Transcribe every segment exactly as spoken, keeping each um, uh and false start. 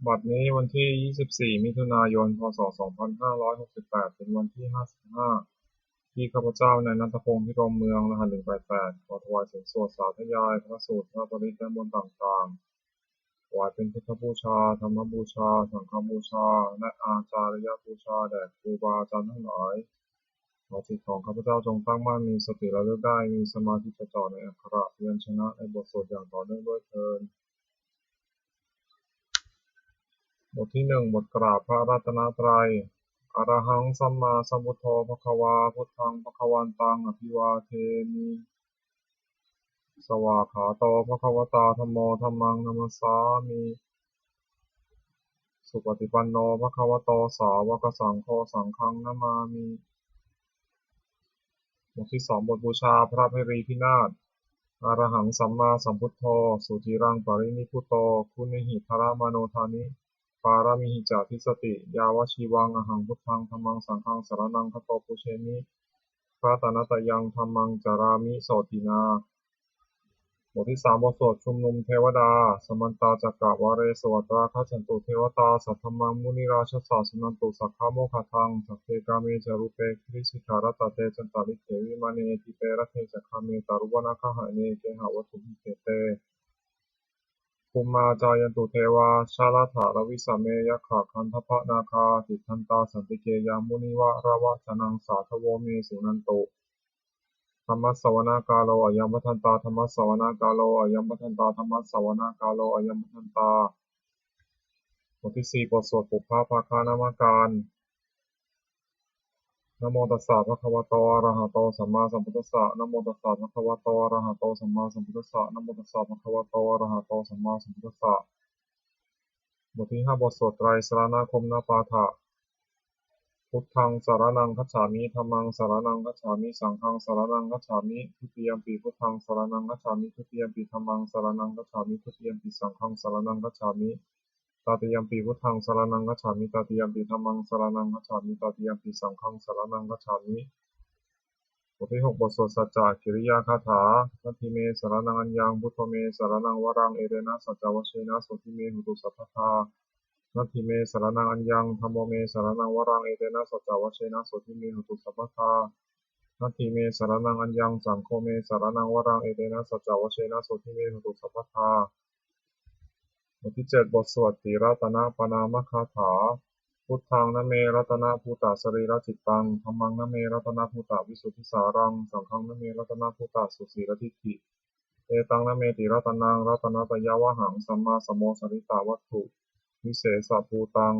บัดนี้วันที่ ยี่สิบสี่ มิถุนายน พ.ศ. สองพันห้าร้อยหกสิบแปด เป็นวันที่ ห้าสิบห้า ที่ข้าพเจ้านายณัฐพงษ์ พิรมเมือง รหัส หนึ่งแปดแปด ขอถวายเสียงสวดสาธยายพระสูตร พระปริตร และมนต์ต่างๆ ถวายเป็นพุทธบูชา ธรรมบูชา สังฆบูชา และอาจาริยบูชาแด่ครูบาอาจารย์ทั้งหลาย ขอจิตของข้าพเจ้าจงตั้งมั่น มีสติระลึกได้ มีสมาธิจดจ่อในอักขระพยัญชนะในบทสวดอย่างต่อเนื่องด้วยเทอญ บทที่หนึ่ง บทกราบพระรัตนตรัย Arahaṃ sammāsambuddho bhagavā, buddhaṃ bhagavantaṃ abhivādemi. Svākkhāto bhagavatā dhammo, dhammaṃ namassāmi. Supaṭipanno bhagavato sāvakasaṅgho, saṅghaṃ namāmi. บทที่สอง บทบูชาพระไพรีพินาศ Arahaṃ sammāsambuddho, suciraṃ parinibbuto, guṇehi dharamānodāni, pāramīhi ca dissati. Yāvajīvaṃ ahaṃ buddhaṃ, dhammaṃ saṅghaṃ saraṇaṃ gato, pūjemi ratanattayaṃ, dhammaṃ carāmi sotthinā. บทที่สาม บทสวดชุมนุมเทวดา Samantā cakkavāḷesu atrāgacchantu devatā, saddhammaṃ munirājassa suṇantu saggamokkhadaṃ. Sagge kāme ca rūpe girisikharataṭe cantalikkhe vimāne, dīpe raṭṭhe ca gāme taruvanagahane gehavatthumhi khette, bhummā cāyantu devā jalathalavisame yakkhagandhabbanāgā, tiṭṭhantā santike yaṃ munivaravacanaṃ sādhavo me suṇantu. Dhammassavanakālo ayam bhadantā, dhammassavanakālo ayam bhadantā, dhammassavanakālo ayam bhadantā. บทที่สี่ บทสวดปุพพภาคณมการ Namo tassa bhagavato arahato sammāsambuddhassa. Namo tassa bhagavato arahato sammāsambuddhassa. Namo tassa bhagavato arahato sammāsambuddhassa. บทที่ห้า บทสวดไตรสรณคมนปาฐะ Buddhaṃ saraṇaṃ gacchāmi, dhammaṃ saraṇaṃ gacchāmi, saṅghaṃ saraṇaṃ gacchāmi. Dutiyampi buddhaṃ saraṇaṃ gacchāmi, dutiyampi dhammaṃ saraṇaṃ gacchāmi, dutiyampi saṅghaṃ saraṇaṃ gacchāmi. Tatiyampi buddhaṃ saraṇaṃ gacchāmi, tatiyampi dhammaṃ saraṇaṃ gacchāmi, tatiyampi saṅghaṃ saraṇaṃ gacchāmi. บทที่หก บทสวดสัจจกิริยาคาถา Natthi me saraṇaṃ aññaṃ, buddho me saraṇaṃ varaṃ, etena saccavajjena sotthi me hotu sabbadā. Natthi me saraṇaṃ aññaṃ, dhammo me saraṇaṃ varaṃ, etena saccavajjena sotthi me hotu sabbadā. Natthi me saraṇaṃ aññaṃ, saṅgho me saraṇaṃ varaṃ, etena saccavajjena sotthi me hotu sabbadā. บทที่เจ็ด บทสวดติรัตนปณามคาถา Buddhaṃ name ratanabhūtasarīracittaṃ, dhammaṃ name ratanabhūtavisuddhisāraṃ, saṅghaṃ name ratanabhūtasusīladiṭṭhiṃ, etaṃ name tiratanaṃ ratanattayavhaṃ, sammā samosaritavatthhu visesabhūtaṃ,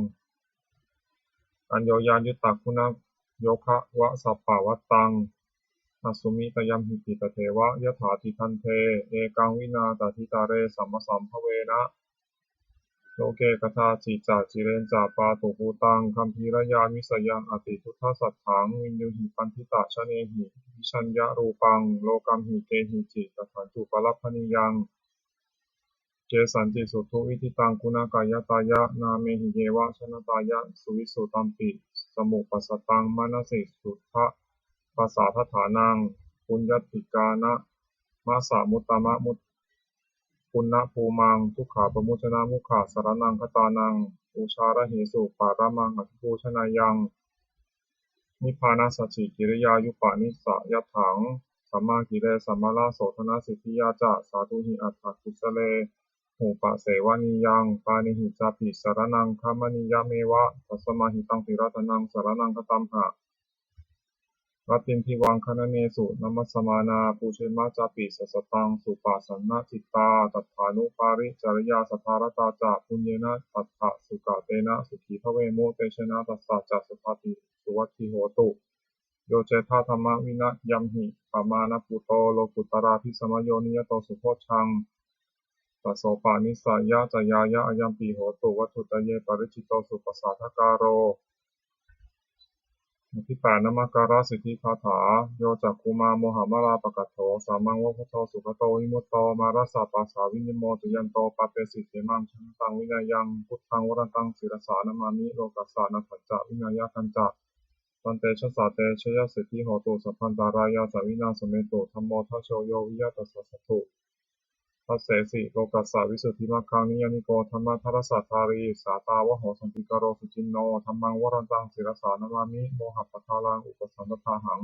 aññoññayuttaguṇayogavasappavattantu, asmikayamhi tadeva yathātiṭṭhante, ekaṃ vinā tathitare samasambhavena, loke kadāci ca cireñca pātubhūtaṃ, gambhīrañāṇadassanaṃ atisuddhasatthaṃ, viññūhi paṇḍitajanehi, vijjāya rūpaṃ lokamhi kehici, tatthañcūpalabbhanīyaṃ kesañci suddhu vidittaṃ, guṇākāyattāya nāmehi yeva janattāya, suvisu tampi samuppasattaṃ, manasi suddhapasādaṭṭhānaṃ, puññānikkānamasamuttamamuttamapuññabhūmaṃ, dukkhappamuccanamukhaṃ saraṇagatānaṃ, uttarahesu paramaṃ abhipūjanīyaṃ, nibbānasacchikiriyāyupanissayatthaṃ, sammāgire sammāraso dhanasiddhiyā ca, sādhūhi atthakusalehupasevānīyaṃ, pāṇinī cāpi saraṇaṃ gamanīyameva, tasmā hi taṃ tiratanaṃ saraṇaṃ gatamha, rattindivaṃ gaṇanesu namassamānā, pūjema cāpi sassataṃ suppasannacittā, tatthānuparicariyaṃ saddhā ratā ca, puññena tattha sukatena sukhī bhavemu, tejena tassa ca sadā suvatthi hotu. Yo cettha dhammavinayamhi pamāṇabhūto, lokuttaradhisamayo niyato subbodhaṃ, tasopanissayañāya ayampi hotu vatthuttaye paricito suppasādākāro. บทที่แปด นมการสิทธิคาถา Yo cakkhumā mohamalāpakaṭṭho, sāmaṃ va buddho sugato vimutto, mārassa pāsā vinimocayanto, pāpesi khemaṃ janataṃ vineyyaṃ, buddhaṃ varantaṃ sirasā namāmi, lokassa nāthañca vināyakañca, tantejasā te jayasiddhi hotu, sabbantarāyā ca vināsamentu, dhammo dhajo yo viya tassa satthu. Dasesi lokassa visuddhimaggaṃ niyyāniko dhammadharassa dhārī, sātāvaho santikaro suciṇṇo, dhammaṃ varantaṃ sirasā namāmi, mohappadālaṃ upasampādāhaṃ.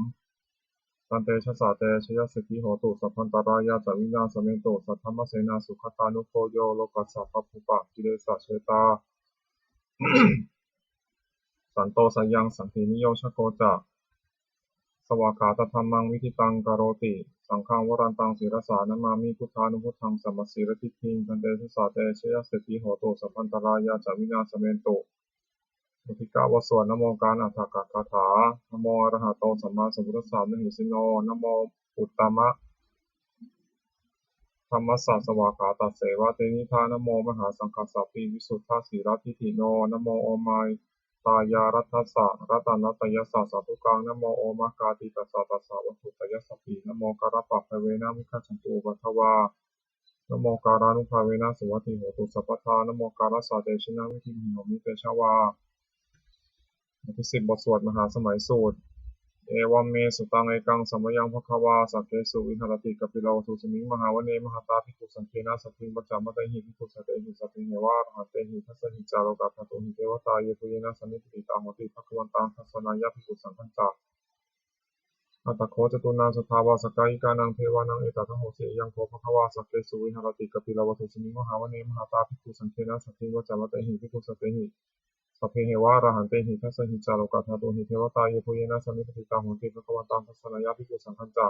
Tantejasā te jayasiddhi hotu, sabbantarāyā ca vināsamentu. Saddhammasenā sugatānugo yo, lokassa pāpūpakilesajetā, santo sayaṃ santiniyojako ca, svākkhātadhammaṃ viditaṃ karoti. Saṅghaṃ varantaṃ sirasā namāmi, buddhānubuddhaṃ samasīladiṭṭhiṃ. Tantejasā te jayasiddhi hotu, sabbantarāyā ca vināsamentu. Uddekavasot namo kāna atthakagāthā. Namo arahato sammāsambuddhassa mahesino. Namo uttamadhammassa svākkhātasseva tenidha. Namo mahāsaṅghassāpi visuddhasīladiṭṭhino. Namo omātyāraddhassa ratanattayassa sādhukaṃ. Namo omakātītassa tassa vatthuttayassapi. Namokārappabhāvena vigacchantu upaddavā. Namokārānubhāvena suvatthi hotu sabbadā. Namokārassa tejena vidhimhi homi tejavā. บทที่สิบ บทสวดมหาสมัยสูตร Evamme sutaṃ. Ekaṃ samayaṃ bhagavā sakkesu viharati kapilavatthusmiṃ mahāvane mahatā bhikkhusaṅghena saddhiṃ pañcamattehi bhikkhusatehi sabbeheva arahantehi. Dasahi ca lokadhātūhi devatā yebhuyyena sannipatitā honti bhagavantaṃ dassanāya bhikkhusaṅghañca. Atha kho catunnaṃ suddhāvāsakāyikānaṃ devānaṃ etadahosi: Ayaṃ kho bhagavā sakkesu viharati kapilavatthusmiṃ mahāvane mahatā bhikkhusaṅghena saddhiṃ pañcamattehi bhikkhusatehi sabbeheva arahantehi. Dasahi ca lokadhātūhi devatā yebhuyyena sannipatitā honti bhagavantaṃ dassanāya bhikkhusaṅghañca.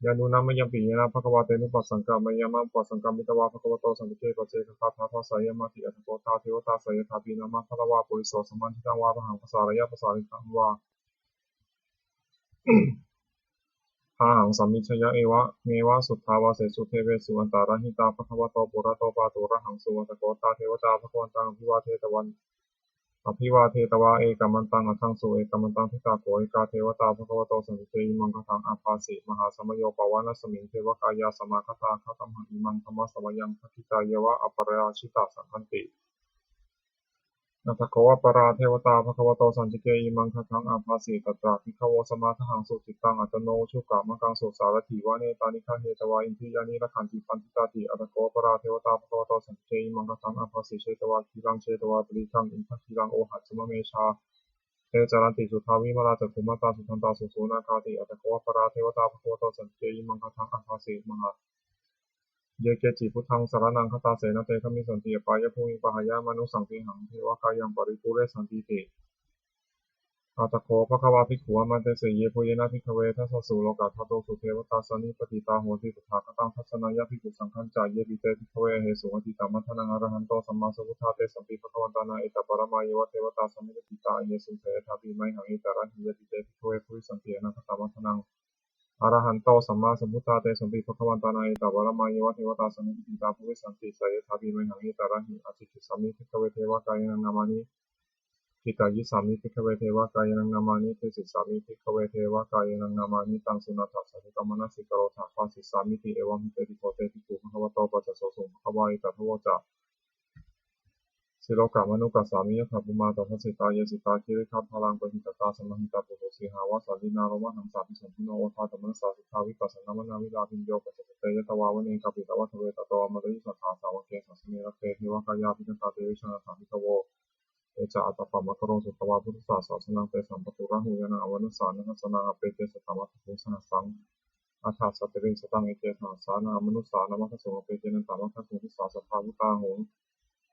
Yannūna mayampi yena bhagavā tenupasaṅkameyyāma, upasaṅkamitvā bhagavato santike paccekagāthā bhāseyyāmāti. Atha kho tā devatā seyyathāpi nāma balavā puriso sammiñjitaṃ vā bāhaṃ pasāreyya, pasāritaṃ vā bāhaṃ sammiñjeyya, evameva suddhāvāsesu devesu antarahitā bhagavato purato pāturahaṃsu. Atha kho tā devatā bhagavantaṃ abhivādetvā abhivādetvā ekamantaṃ aṭṭhaṃsu. Ekamantaṃ ṭhitā kho ekā devatā bhagavato santike imaṃ gāthaṃ abhāsi: Mahāsamayo pavanasmiṃ, devakāyā samāgatā; āgatamha imaṃ dhammasamayaṃ, dakkhitāyeva aparājitasaṅghanti. Atha kho aparā devatā bhagavato santike imaṃ gāthaṃ abhāsi: Tatra bhikkhavo samādahaṃsu, cittaṃ attano ujukamakaṃsu; sārathīva nettāni gahetvā, indriyāni rakkhanti paṇḍitāti. Atha kho aparā devatā bhagavato santike imaṃ gāthaṃ abhāsi: Chetvā khīlaṃ chetvā palīghaṃ, indakhīlaṃ ohaccamanejā; te caranti suddhā vimalā, cakkhumatā sudantā susunāgāti. Atha kho aparā devatā bhagavato santike imaṃ gāthaṃ abhāsi: Mahā ye keci buddhaṃ saraṇaṃ gatāse, na te gamissanti apāyabhūmiṃ; pahāya mānusaṃ dehaṃ, devakāyaṃ paripūressantīti. Atha kho bhagavā bhikkhū āmantesi: Yebhuyyena bhikkhave dasasu lokadhātūsu devatā sannipatitā honti tathāgataṃ dassanāya bhikkhusaṅghañca. Yepi te bhikkhave ahesuṃ atītamaddhānaṃ arahanto sammāsambuddhā, tesampi bhagavantānaṃ etaparamāyeva devatā sannipatitā ahesuṃ, seyyathāpi mayhaṃ etarahi. Yepi te bhikkhave bhavissanti anāgatamaddhānaṃ arahanto sammāsambuddhā, tesampi bhagavantānaṃ etaparamāyeva devatā sannipatitā bhavissanti, seyyathāpi mayhaṃ etarahi. Ācikkhissāmi bhikkhave devakāyānaṃ nāmāni, kittayissāmi bhikkhave devakāyānaṃ nāmāni, desissāmi bhikkhave devakāyānaṃ nāmāni. Taṃ suṇātha sādhukaṃ manasikarotha bhāsissāmīti. Evaṃ bhanteti kho te bhikkhū bhagavato paccassosuṃ. Bhagavā etadavoca: Silokamanukassāmi, yattha bhummā tadassitā; ye sitā girigabbharaṃ, pahitattā samāhitā. Puthū sīhāva sallīnā, lomahaṃsābhisambhuno; odātamanasā suddhā, vippasannamanāvilā. Bhiyyo pañcasate ñatvā, vane kāpilavatthave; tato āmantayi satthā, sāvake sāsane rate. Devakāyā abhikkantā, te vijānātha bhikkhavo; te ca ātappamakaruṃ, sutvā buddhassa sāsanaṃ. Tesampāturahu ñāṇaṃ, amanussāna dassanaṃ; appeke satamaddakkhuṃ, sahassaṃ atha sattariṃ. Sataṃ eke sahassānaṃ, amanussānamakkhaṃsu; appekenantamaddakkhuṃ, disā sabbā phuṭā ahuṃ.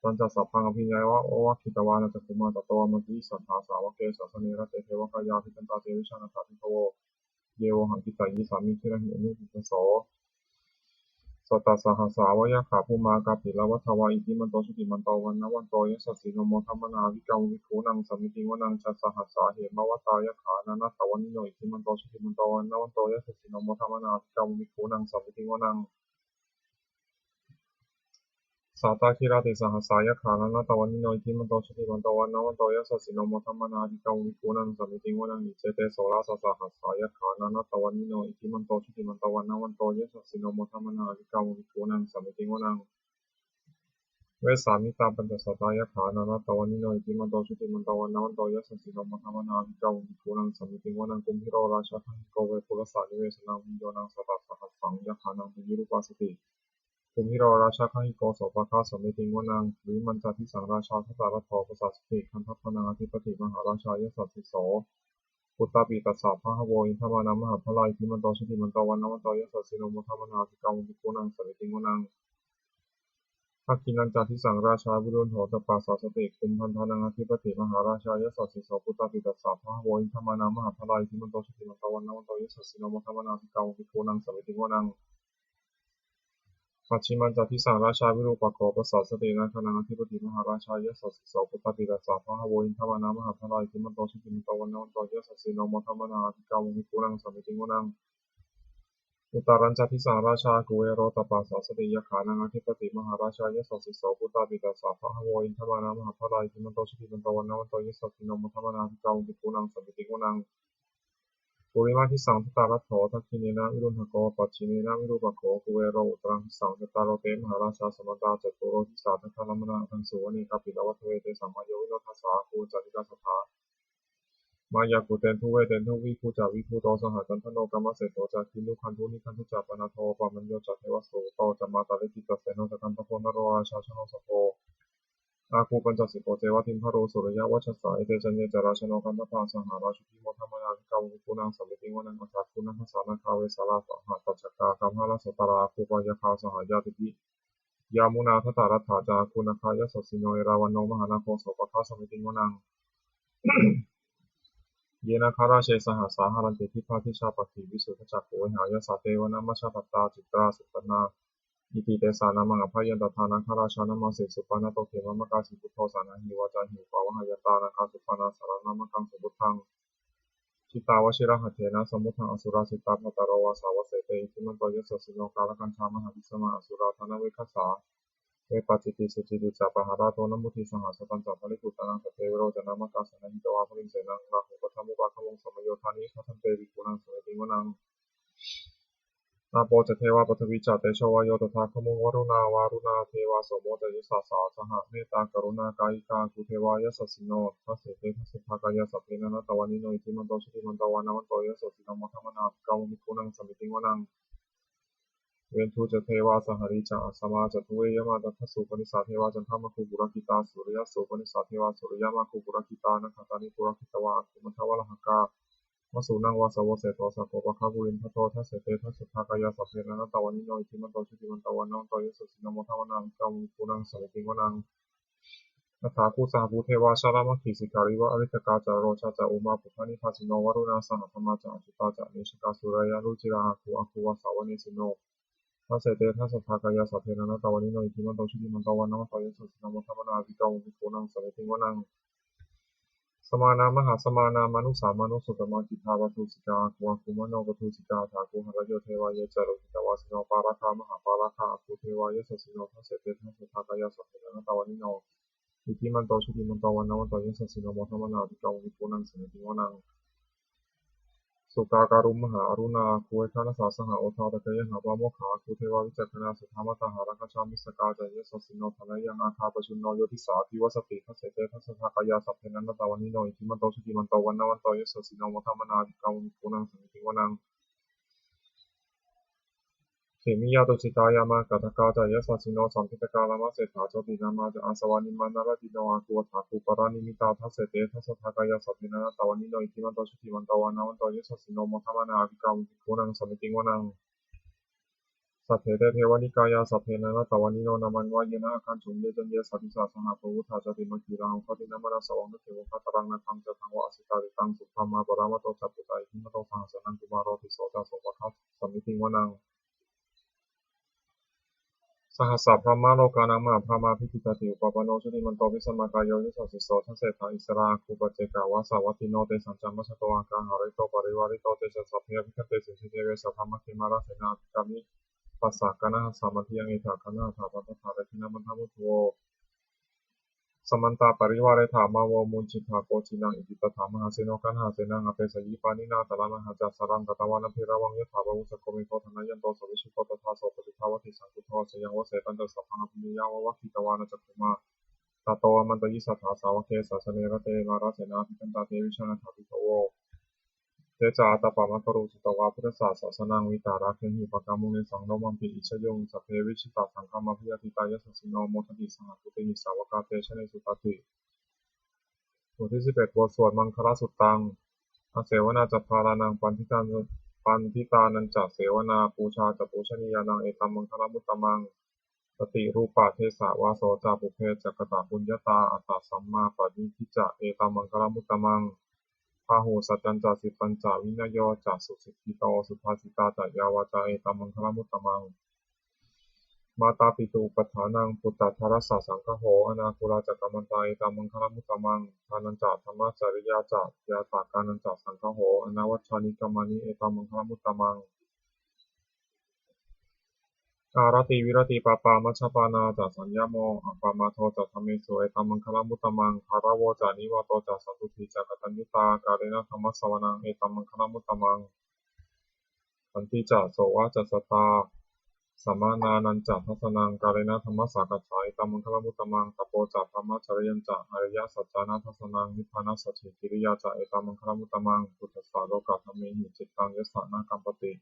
Tañca sabbaṃ abhiññāya, vavakkhitvāna cakkhumā; tato āmantayi satthā, sāvake sāsane rate. Devakāyā abhikkantā, te vijānātha bhikkhavo; ye vohaṃ kittayissāmi, girāhi anupubbaso. Sattasahassā va yakkhā, bhummā kāpilavatthavā; iddhimanto jutimanto, vaṇṇavanto yasassino; modamānā abhikkāmuṃ, bhikkhūnaṃ samitiṃ vanaṃ. Chasahassā hemavatā, yakkhā nānattavaṇṇino; iddhimanto jutimanto, vaṇṇavanto yasassino; modamānā abhikkāmuṃ, bhikkhūnaṃ samitiṃ vanaṃ. Sātāgirā tisahassā, yakkhā nānattavaṇṇino; iddhimanto jutimanto, vaṇṇavanto yasassino; modamānā abhikkāmuṃ, bhikkhūnaṃ samitiṃ vanaṃ. Iccete soḷasasahassā, yakkhā nānattavaṇṇino; iddhimanto jutimanto, vaṇṇavanto yasassino; modamānā abhikkāmuṃ, bhikkhūnaṃ samitiṃ vanaṃ. Vessāmittā pañcasatā, yakkhā nānattavaṇṇino; iddhimanto jutimanto, vaṇṇavanto yasassino; modamānā abhikkāmuṃ, bhikkhūnaṃ samitiṃ vanaṃ. Kumbhīro rājagahiko, vepullassa nivesanaṃ; bhiyyo naṃ satasahassaṃ, yakkhānaṃ payirupāsati. Kumbhīro rājagahiko sopāga samitiṃ vanaṃ. Purimañca disaṃ rājā dhataraṭṭho pasāsati, gandhabbānaṃ ādhipati mahārājā yasassi so. Puttāpi tassa bahavo indanāmā mahabbalā, iddhimanto jutimanto vaṇṇavanto yasassino, modamānā abhikkāmuṃ bhikkhūnaṃ samitiṃ vanaṃ. Dakkhiṇañca disaṃ rājā virūḷho tappasāsati, kumbhaṇḍānaṃ ādhipati mahārājā yasassi so. Puttāpi tassa bahavo indanāmā mahabbalā, iddhimanto jutimanto vaṇṇavanto yasassino, modamānā abhikkāmuṃ bhikkhūnaṃ samitiṃ vanaṃ. Pacchimañca disaṃ rājā virūpakkho pasāsati, nāgānaṃ ādhipati mahārājā yasassi so. Puttāpi tassa bahavo indanāmā mahabbalā, iddhimanto jutimanto vaṇṇavanto yasassino, modamānā abhikkāmuṃ bhikkhūnaṃ samitiṃ vanaṃ. Uttarañca disaṃ rājā kuvero tappasāsati, yakkhānaṃ ādhipati mahārājā yasassi so. Puttāpi tassa bahavo indanāmā mahabbalā, iddhimanto jutimanto vaṇṇavanto yasassino, modamānā abhikkāmuṃ bhikkhūnaṃ samitiṃ vanaṃ. Purimadisaṃ dhataraṭṭho, dakkhiṇena virūḷhako, pacchimena virūpakkho, kuvero uttaraṃ disaṃ. Cattāro te mahārājā samantā caturo disā, daddallamānā aṭṭhaṃsu vane kāpilavatthave. Tesaṃ māyāvino dāsā āgū vañcanikā saṭhā, māyā kuṭeṇḍu veṭeṇḍu viṭū ca viṭuṭo saha, candano kāmaseṭṭho ca kinnughaṇḍu nighaṇḍu ca, panādo opamañño ca devasūto ca mātali, cittaseno ca gandhabbo naḷorājā janosabho, āgū pañcasikho ceva timbarū suriyavacchasā. Ete caññe ca rājāno gandhabbā saha rājubhi, modamānā abhikkāmuṃ bhikkhūnaṃ samitiṃ vanaṃ. Athāgū nābhasā nāgā vesālā saha tacchakā, kambalassatarā āgū pāyāgā saha ñātibhi, yāmunā dhataraṭṭhā ca āgū nāgā yasassino, erāvaṇo mahānāgo sopāga samitiṃ vanaṃ. Ye nāgarāje sahasā haranti dibbā dijā pakkhi visuddhacakkhū, vehāyasā te vanamajjhapattā citrā supaṇṇā iti tesa nāmaṃ. Abhayantadā nāgarājānamāsi, supaṇṇato khemamakāsi buddho, saṇhāhi vācāhi upavhayantā nāgā supaṇṇā saraṇamakaṃsu buddhaṃ. Jitā vajirahatthena samuddaṃ asurā sitā, bhātaro vāsavassete iddhimanto yasassino, kālakañjā mahābhismā asurā dānaveghasā, vepacitti sucitti ca pahārādo namucī saha. Satañca baliputtānaṃ sabbe verocanāmakā, sannayhitvā baliṃ senaṃ rāhubhaddamupāgamuṃ, samayodāni bhaddante bhikkhūnaṃ samitiṃ vanaṃ. Āpo ca devā paṭhavī ca tejo vāyo tadāgamuṃ, varuṇā vāruṇā devā somo ca yasasā saha, mettākaruṇākāyikā āgū devā yasassino, dasete dasadhā kāyā sabbe nānattavaṇṇino, iddhimanto jutimanto vaṇṇavanto yasassino, modamānā abhikkāmuṃ bhikkhūnaṃ samitiṃ vanaṃ. Veṇḍū ca devā sahalī ca asamā ca duve yamā, candassūpanisā devā candamāgū purakkhitā, suriyassūpanisā devā suriyamāgū purakkhitā, nakkhattāni purakkhitvā āgū mandavalāhakā, vasūnaṃ vāsavo seṭṭho sakkopāga purindado, dasete dasadhā kāyā sabbe nānattavaṇṇino, iddhimanto jutimanto vaṇṇavanto yasassino, modamānā abhikkāmuṃ bhikkhūnaṃ samitiṃ vanaṃ. Athāgū sahabhū devā jalamaggisikhāriva, ariṭṭhakā ca rojā ca ummāpupphanibhāsino, varuṇā sahadhammā ca accutā ca anejakā, sūleyyarucirā āgū āgū vāsavanesino, dasete dasadhā kāyā sabbe nānattavaṇṇino, iddhimanto jutimanto vaṇṇavanto yasassino, modamānā abhikkāmuṃ bhikkhūnaṃ samitiṃ vanaṃ. Samānā mahāsamānā mānusā mānusuttamā, khiḍḍāpadūsikā āgū āgū manopadūsikā, athāgū harayo devā ye ca lohitavāsino, pāragā mahāpāragā āgū devā yasassino, dasete dasadhā kāyā sabbe nānattavaṇṇino, iddhimanto jutimanto vaṇṇavanto yasassino, modamānā abhikkāmuṃ bhikkhūnaṃ samitiṃ vanaṃ. Sukkā karumhā aruṇā āgū veghanasā saha, odātagayhā pāmokkhā āgū devā vicakkhaṇā, sadāmattā hāragajā missakā ca yasassino, thanayaṃ āga pajjunno yo disā abhivassati, dasete dasadhā kāyā sabbe nānattavaṇṇino, iddhimanto jutimanto vaṇṇavanto yasassino, modamānā abhikkāmuṃ bhikkhūnaṃ samitiṃ vanaṃ. Khemiyā tusitā yāmā kaṭṭhakā ca yasassino, lambitakā lāmaseṭṭhā jotināmā ca āsavā, nimmānaratino āgū athāgū paranimmitā, dasete dasadhā kāyā sabbe nānattavaṇṇino, iddhimanto jutimanto vaṇṇavanto yasassino, modamānā abhikkāmuṃ bhikkhūnaṃ samitiṃ vanaṃ. Saṭṭhete devanikāyā sabbe nānattavaṇṇino, nāmanvayena āgañchuṃ ye caññe sadisā saha, pavutthajātimakkhīlaṃ oghatiṇṇamanāsavaṃ, dakkhemoghataraṃ nāgaṃ candaṃva asitātitaṃ, subrahmā paramatto ca puttā iddhimato saha sanaṅkumāro, tisso ca sopāga samitiṃ vanaṃ. Sahassabrahmalokānaṃ mahābrahmābhitiṭṭhati, upapanno jutimanto bhismākāyo yasassi so, dasettha issarā āgū paccekavasavattino, tesañca majjhato āgā hārito parivārito, te ca sabbe abhikkante sinde deve sabrahmake, mārasenā abhikkāmi tassa kaṇhassa mandiyaṃ, etha gaṇhatha bandhatha rāgena bandhamatthu vo. Samantā parivāretha mā vo muñcittha koci naṃ, iti tattha mahāseno kaṇhasenaṃ apesayi, pāṇinā talamāhacca saraṃ katvāna bheravaṃ, yathā pāvussako megho thanayanto savijjuko, tadā so paccudāvatti saṅkuddho asayaṃvase, tañca sabbaṃ abhiññāya vavakkhitvāna cakkhumā, tato āmantayi satthā sāvake sāsane rate, mārasenā abhikkantā te vijānātha bhikkhavo. Te ca ātappamakaruṃ sutvā buddhassa sāsanaṃ, vītarāgehi pakkāmuṃ nesaṃ lomampi iñjayuṃ. Sabbe vijitasaṅgāmā bhayātītā yasassino, modanti saha bhūtehi sāvakā te janesutāti. บทที่สิบเอ็ด บทสวดมังคลสุตตัง Asevanā ca bālānaṃ, paṇḍitānañca sevanā, pūjā ca pūjanīyānaṃ, etaṃ maṅgalamuttamaṃ. Paṭirūpadesavāso ca, pubbe ca katapuññatā, attasammāpaṇidhi ca, etaṃ maṅgalamuttamaṃ. Bāhusaccañca sippañca, vinayo ca susikkhito, subhāsitā ca yā vācā, etaṃ maṅgalamuttamaṃ. Mātāpituupaṭṭhānaṃ, puttadārassa saṅgaho, anākulā ca kammantā, etaṃ maṅgalamuttamaṃ. Dānañca dhammacariyā ca, ñātakānañca saṅgaho, anavajjāni kammāni, etaṃ maṅgalamuttamaṃ. Āratī viratī pāpā, majjapānā ca saññamo, appamādo ca dhammesu, etaṃ maṅgalamuttamaṃ. Gāravo ca nivāto ca, santuṭṭhī ca kataññutā, kālena dhammassavanaṃ, etaṃ maṅgalamuttamaṃ. Khantī ca sovacassatā, samaṇānañca dassanaṃ, kālena dhammasākacchā, etaṃ maṅgalamuttamaṃ. Tapo ca brahmacariyañca, ariyasaccāna dassanaṃ, nibbānasacchikiriyā ca, etaṃ maṅgalamuttamaṃ. Phuṭṭhassa lokadhammehi, cittaṃ yassa na kampati,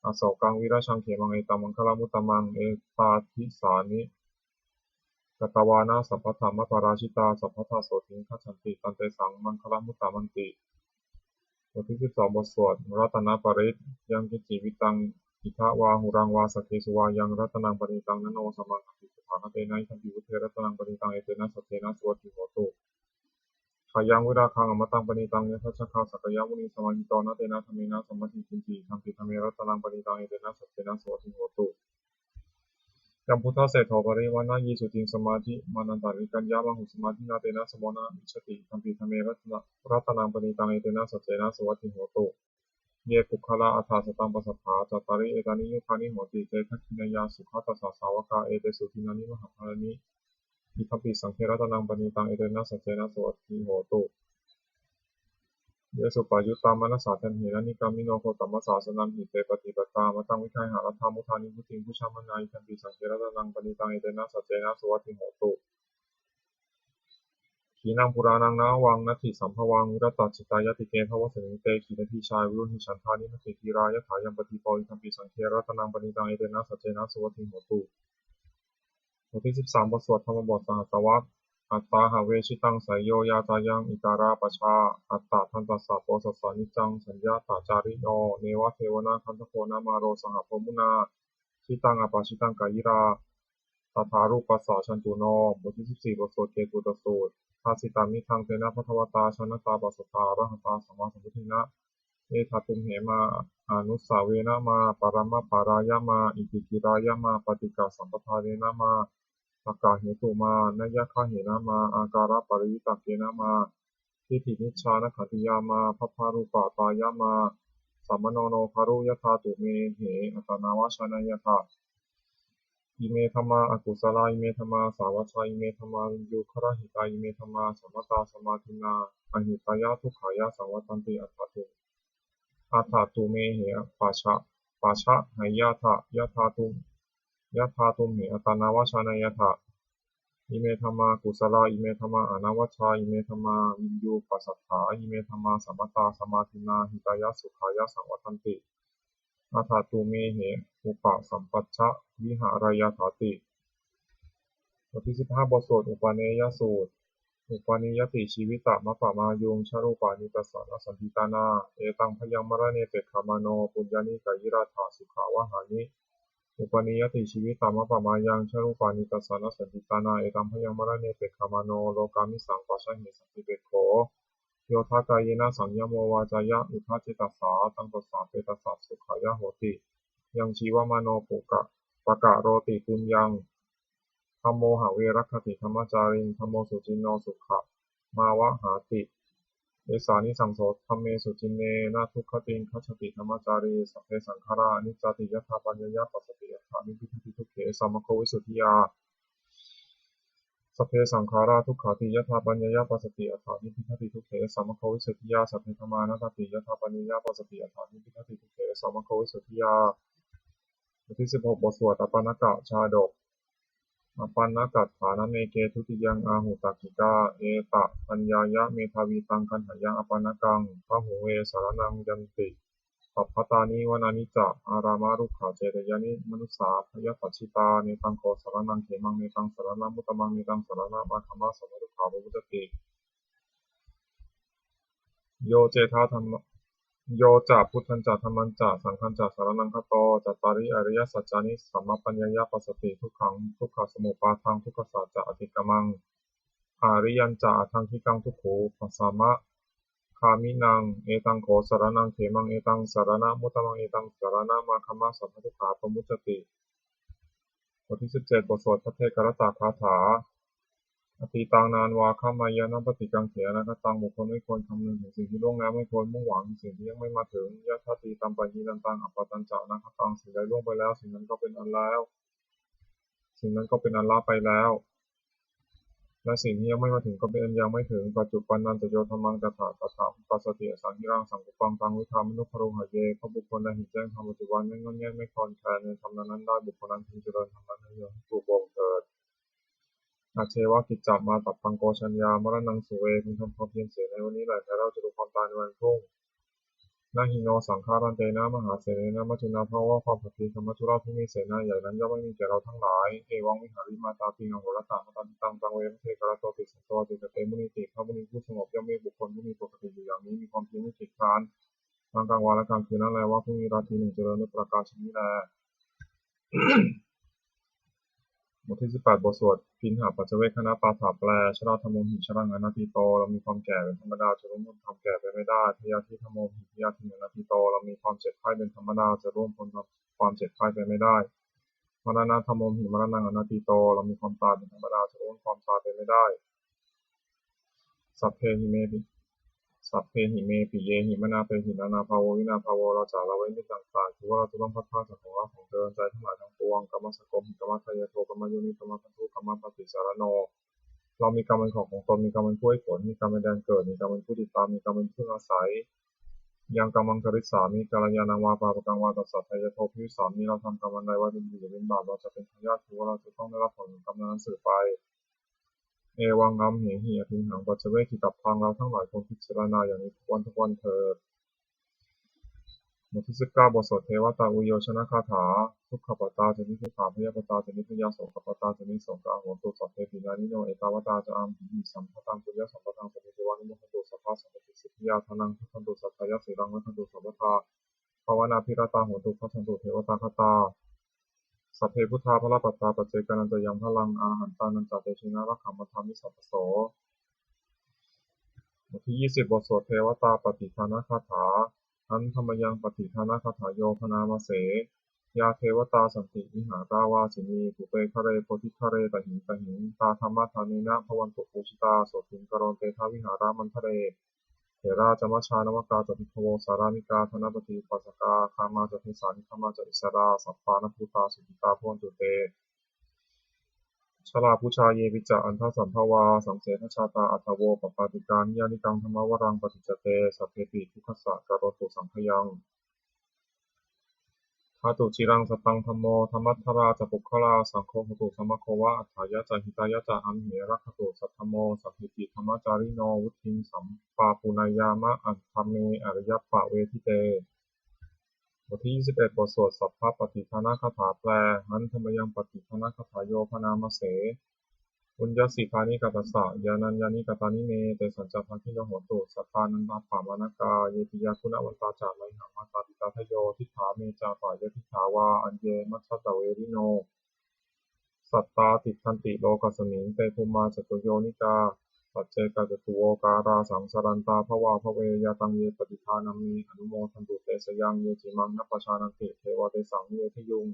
asokaṃ virajaṃ khemaṃ, etaṃ maṅgalamuttamaṃ. Etādisāni katvāna, sabbatthamaparājitā, sabbattha sotthiṃ gacchanti, taṃ tesaṃ maṅgalamuttamanti. บทที่สิบสอง บทสวดรัตนปริตร Yaṅkiñci vittaṃ idha vā huraṃ vā, saggesu vā yaṃ ratanaṃ paṇītaṃ, na no samaṃ atthi tathāgatena, idampi buddhe ratanaṃ paṇītaṃ, etena saccena suvatthi hotu. Khayaṃ virāgaṃ amataṃ paṇītaṃ, yadajjhagā sakyamunī samāhito, na tena dhammena samatthi kiñci, idampi dhamme ratanaṃ paṇītaṃ, etena saccena suvatthi hotu. Yambuddhaseṭṭho parivaṇṇayī, suciṃ samādhimānantarikaññamāhu, samādhinā tena samo na vijjati, idampi dhamme ratanaṃ paṇītaṃ, etena saccena suvatthi hotu. Ye puggalā aṭṭha sataṃ pasatthā, cattāri etāni yugāni honti, te dakkhiṇeyyā sugatassa sāvakā, etesu dinnāni mahapphalāni, idampi saṅghe ratanaṃ paṇītaṃ, etena saccena suvatthi hotu. Ye suppayuttā manasā daḷhena, nikkāmino gotamasāsanamhi, te pattipattā amataṃ vigayha, laddhā mudhā nibbutiṃ bhuñjamānā, idampi saṅghe ratanaṃ paṇītaṃ, etena saccena suvatthi hotu. Khīṇaṃ purāṇaṃ navaṃ natthi sambhavaṃ, virattacittāyatike bhavasmiṃ, te khīṇabījā aviruḷhichandā, nibbanti dhīrā yathāyampadīpo, idampi saṅghe ratanaṃ paṇītaṃ, etena saccena suvatthi hotu. บทที่สิบสาม บทสวดธรรมบทสหัสวรรค Attāhave jitaṃ seyyo, yācāyaṃ itarā pajā, attadantassa posassa niccaṃ, saññatacariyo neva devā na gandhabbo na māro, saha brahmunā jitaṃ apajitaṃ, kāyirā tathārūpassa jantuno. บทที่สิบสี่ บทสวดเกตุตสูตร Bhāsitamiddhaṃ tena bhagavatā, jānatā passatthā arahatā sammāsambuddhena, me dhātumhe mā anussāvena mā paramappārāya mā itikirāya mā paṭighasampādena mā pakkahetu mā nayaggāhena mā ākāraparivitakkena mā diṭṭhinicchānakkhantiyā mā bhabbarūpatāya mā samāno no garu yathā tumhehi attanāvacanayatha. Ime dhammā akusalā, ime dhammā sāvajjā, ime dhammā viññugarahitā, ime dhammā sammatā samādinnā ahitāya dukkhāya saṃvattanti. Atthātu atthātumhehi pajā pajāheyyatha yathātum yathātumhe attanāvacanayatha. Ime dhammā kusalā, ime dhammā anavajjā, ime dhammā viññuppasatthā, ime dhammā sammatā samādinnā hitāya sukhāya saṃvattanti. Atthātumhehi upasampajja vihārayathāti. บทที่สิบห้า บทสวดอุปเนยสูตร Upanīyati jīvitamappamāyuṃ jarūpāni tassana saṇṭhitā nā, etaṃ bhayaṃ maraṇe pekkhamāno puññāni kāyirātha sukhāvahāni. Upanīyati jīvitamappamāyuṃ jarūpāni tassana saṇṭhitā nā, etaṃ bhayaṃ maraṇe pekkhamāno lokāmisaṃ pajāhe santi pekkho. Yo dha kāyena saṃyamo vācāya uda cetasā, taṃ tassa petassa sukhāya hoti. Yaṃ jīvamāno puka pakaroti puññaṃ dhammo have rakkhati dhammacāriṃ, dhammo suciṇṇo sukhamāvahāti. Esānisaṃso dhamme suciṇṇena dugatiṃ gacchati dhammacārī. Sabbe saṅkhārā aniccāti yadā paññāya passati, yadā nibbindati dukkhe, esa maggo visuddhiyā. Sabbe saṅkhārā dukkhāti yadā paññāya passati, yadā nibbindati dukkhe, esa maggo visuddhiyā. Sabbe dhammā anattāti yadā paññāya passati, yadā nibbindati dukkhe, esa maggo visuddhiyā. บทที่สิบหก บทสวดอปัณณกชาดก Apannakaṭṭhānameke dutiyaṃ āhu takkikā, etapaññāya medhāvī taṃ gaṇhāya apannakaṃ. Bahū ve saraṇaṃ yanti sabbatāni vanāni ca, ārāmā rukkhacetyāni manussā bhayapajjitā. Netaṃ kho saraṇaṃ khemaṃ, netaṃ saraṇamuttamaṃ, netaṃ saraṇamāgamma, sabbadukkhā pamuccati. Yo ce tha dhamma, yo ca buddhañca dhammañca saṅghañca saraṇaṃ gato, cattāri ariyasaccāni sammappaññāya passati, dukkhaṃ dukkhasamuppādaṃ dukkhassa ca atikkamaṃ, ariyañca aṭṭhaṅgikaṃ dukkhūpasamagāminaṃ. Etaṃ kho saraṇaṃ khemaṃ, etaṃ saraṇamuttamaṃ, etaṃ saraṇamāgamma, sabbadukkhā pamuccati. บทที่สิบเจ็ด บทสวดภัทเทกรัตตคาถา Atītaṃ nānvāgameyya nappaṭikaṅkhe anāgataṃ. บุคคลไม่ควรคำนึงถึงสิ่งที่ล่วงแล้ว ไม่ควรมุ่งหวังถึงสิ่งที่ยังไม่มาถึง Yadatītampahīnantaṃ appattañca anāgataṃ. สิ่งใดล่วงไปแล้ว สิ่งนั้นก็เป็นอันแล้ว สิ่งนั้นก็เป็นอันละไปแล้ว และสิ่งที่ยังไม่มาถึงก็เป็นอันยังไม่ถึง Paccuppannañca yo dhammaṃ tattha tattha uppajjati, asaṃhiraṃ saṅkuppaṃ taṃ viddhā manubrūhaye. เพราะบุคคลใดเห็นแจ้งธรรมปัจจุบัน ไม่ง่อนแง่นไม่คลอนแคลนในธรรมนั้นๆได้ บุคคลนั้นพึงเจริญธรรมนั้นให้อยู่ให้ปลูกบ่มเถิด Ajjeva kiccamātappaṃ ko jaññā maraṇaṃ suve. พึงทำความเพียรเสียในวันนี้แหละ แท้เราจะรู้ความตายในวันพรุ่ง Na hi no saṅgarantena mahāsenena maccunā bhava. ความผัดเพี้ยนกับมัจจุราชผู้มีเสนาใหญ่นั้นย่อมไม่มีแก่เราทั้งหลาย Evaṃ vihārimātāpiṃ ahorattamatanditaṃ taṃ ve bhaddekarattoti satthavā. จึงแต่เตมุนีติ พระมุนีผู้สงบย่อมเรียกบุคคลผู้มีปกติอยู่อย่างนี้ มีความเพียรไม่เกียจคร้าน ทั้งกลางวันและกลางคืนนั้นแล ว่าพรุ่งนี้ราตรีหนึ่งจะเจริญด้วยประการฉะนี้แล บทที่สิบแปด บทสวด Piṇḍapaccavekkhaṇapāṭha แปล Jarādhammomhi jaraṃ anatīto. เรามีความแก่เป็นธรรมดา จะล่วงพ้นความแก่ไปไม่ได้ Byādhidhammomhi byādhiṃ anatīto. เรามีความเจ็บไข้เป็นธรรมดา จะล่วงพ้นความเจ็บไข้ไปไม่ได้ Maraṇadhammomhi maraṇaṃ anatīto. เรามีความตายเป็นธรรมดา จะล่วงพ้นความตายไปไม่ได้ Sabbehi me pi- sabbehi me piyehi manāpehi nānābhāvo vinābhāvo. เราจะละเว้นมิตรต่างๆ คือว่าเราจะต้องพลัดพรากจากของรักของเจริญใจทั้งหลายทั้งปวง Kammassakomhi kammadāyādo kammayoni kammabandhu kammapaṭisaraṇo. เรามีกรรมเป็นของของตน มีกรรมเป็นผู้ให้ผล มีกรรมเป็นแดนเกิด มีกรรมเป็นผู้ติดตาม มีกรรมเป็นที่พึ่งอาศัย Yaṃ kammaṃ karissāmi kalyāṇaṃ vā pāpakaṃ vā tassa dāyādo bhavissāmi. เราทำกรรมอันใดไว้เป็นบุญหรือเป็นบาป เราจะเป็นทายาท คือว่าเราจะต้องได้รับผลของกรรมนั้นๆสืบไป Evaṃ amhehi adiṭṭhaṃ paccavekkhitabbaṃ. เราทั้งหลายควรพิจารณาอย่างนี้ทุกวันทุกวันเถิด บทที่สิบเก้า บทสวดเทวตาอุยโยชนคาถา Dukkhappattā ca niddukkhā bhayappattā ca nibbhayā sokappattā ca nissokā hontu sabbepi pāṇino. Ettāvatā ca amhehi sambhataṃ puññasampadaṃ sabbe devānumodantu sabbasampattisiddhiyā. Dānaṃ dadantu saddhāya sīlaṃ rakkhantu sabbadā bhāvanābhiratā hontu gacchantu devatāgatā. Sabbe buddhā balappattā paccekānañca yaṃ balaṃ arahantānañca tejena rakkhaṃ bandhāmi sabbaso. บทที่ยี่สิบ บทสวดเทวตาปัตติทานคาถา Handa mayaṃ pattidānagāthāyo bhaṇāma se. Yā devatā santi vihāravāsinī pubbe ghare bodhighare tahiṃ tahiṃ, tā dhammadānena bhavantu pūjitā sotthiṃ karontedha vihāramaṇḍale. Therā ca majjhā navakā ca bhikkhavo sārāmikā dānapatī upāsakā, gāmā ca desā nigamā ca issarā sappāṇabhūtā sukhitā bhavantu te. Jalābujā yepi ca aṇḍasambhavā, saṃsedajātā athavopapātikā, niyyānikaṃ dhammavaraṃ paṭicca te, sabbepi dukkhassa karontu saṅkhayaṃ. Ṭhātu ciraṃ sataṃ dhammo, dhammaddharā ca puggalā, saṅgho hotu samaggo va, atthāya ca hitāya ca. Amhe rakkhatu saddhammo, sabbepi dhammacārino, vuḍḍhiṃ sampāpuṇeyyāma dhamme ariyappavedite. บทที่ยี่สิบเอ็ด บทสวดสัพพปัตติทานคาถา แปล Handa mayaṃ pattidānagāthāyo bhaṇāma se. Puññassidāni katassa, yānaññāni katāni me, tesañca bhāgino hontu, sattānantappamāṇakā. Ye piyā guṇavantā ca, mayhaṃ mātā pitā dayo, diṭṭhā me ca pāya diṭṭhā vā, aññe majjhattavairino. Sattā tiṭṭhanti lokasmiṃ, te bhummā catuyonikā, paccekagātuokārā, saṃsarantā bhavā bhave. Yā taṃ ye pattidānaṃ me, anumodantu te sayaṃ, ye cimaṃ na pajānanti, devā tesaṃ nivedeyyuṃ.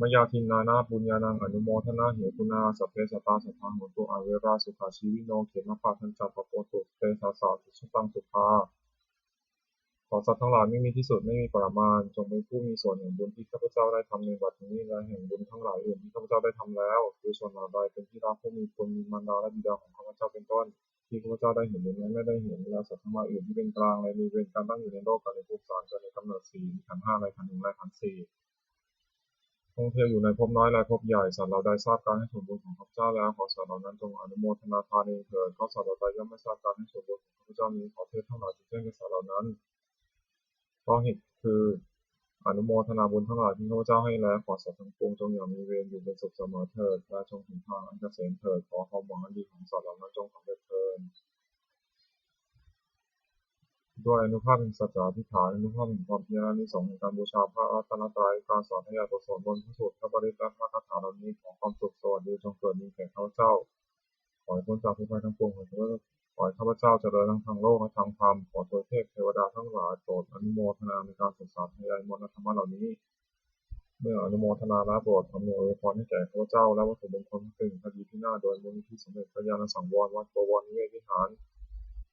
Mayā dinnāna puññānaṃ, anumodanāhetunā, sabbe sattā sadā hontu, averā sukhajīvino, khemappadañca bhavantu te, sadā sotthī sutaṃ sukhā. ขอสัตว์ทั้งหลายไม่มีที่สุด ไม่มีปริมาณ จงเป็นผู้มีส่วนแห่งบุญที่ข้าพเจ้าได้ทำในบัดนี้ และแห่งบุญทั้งหลายอื่นที่ข้าพเจ้าได้ทำแล้ว คือส่วนเหล่าใดเป็นที่รักผู้มีคุณ มีมารดาและบิดาของข้าพเจ้าเป็นต้น ที่ข้าพเจ้าได้เห็นหรือแม้ไม่ได้เห็น และสัตว์ทั้งหลายอื่นที่เป็นกลาง และมีเวรกรรมตั้งอยู่ในโลก เกิดในภพสาม เกิดในกำเนิดสี่ มีขันธ์ห้า และขันธ์หนึ่ง และขันธ์สี่ ท่องเที่ยวอยู่ในภพน้อยและภพใหญ่ สัตว์เหล่าใดทราบการให้ส่วนบุญของข้าพเจ้าแล้ว ขอสัตว์เหล่านั้นจงอนุโมทนาทานเองเถิด เพราะสัตว์เหล่าใดย่อมไม่ทราบการให้ส่วนบุญของข้าพเจ้านี้ ขอเทพทั้งหลายจงแจ้งแก่สัตว์เหล่านั้น เพราะเหตุคืออนุโมทนาบุญทั้งหลายที่ข้าพเจ้าให้แล้ว ขอสัตว์ทั้งปวงจงอย่ามีเวรอยู่เป็นสุขเสมอเถิด และจงถึงทางอันเกษมเถิด ขอความหวังอันดีของสัตว์เหล่านั้นจงสำเร็จเถิด ด้วยอานุภาพแห่งสัจจะอธิษฐาน อานุภาพแห่งความเพียร อานิสงส์แห่งการบูชาพระรัตนตรัย การสาธยายบทสวดมนต์ พระสูตร พระปริตร และพระคาถาเหล่านี้ ขอความสุขสวัสดีจงเกิดมีแก่ข้าพเจ้า ขอให้พ้นจากทุกข์ภัยทั้งปวง ขอให้ข้าพเจ้าเจริญทั้งทางโลกและทางธรรม ขอทวยเทพเทวดาทั้งหลายโปรดอนุโมทนาในการสวดสาธยายมนต์และธรรมะเหล่านี้ เมื่ออนุโมทนาแล้วโปรดอำนวยอวยพรให้แก่ข้าพเจ้า และวัตถุมงคลทั้งสี่ คดีพินาศโดยมูลนิธิสมเด็จพระญาณสังวร วัดบวรนิเวศวิหาร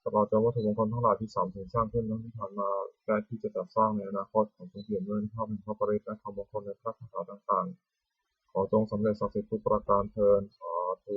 ตลอดจนวัตถุมงคลทั้งหลายที่สามสรรค์สร้างขึ้นทั้งที่ผ่านมา และที่จะจัดสร้างในอนาคต ขอจงเปี่ยมด้วยอานุภาพแห่งพระปริตรและธรรมมงคลในพระคาถาต่างๆ ขอจงสำเร็จศักดิ์สิทธิ์ทุกประการเทอญ สาธุ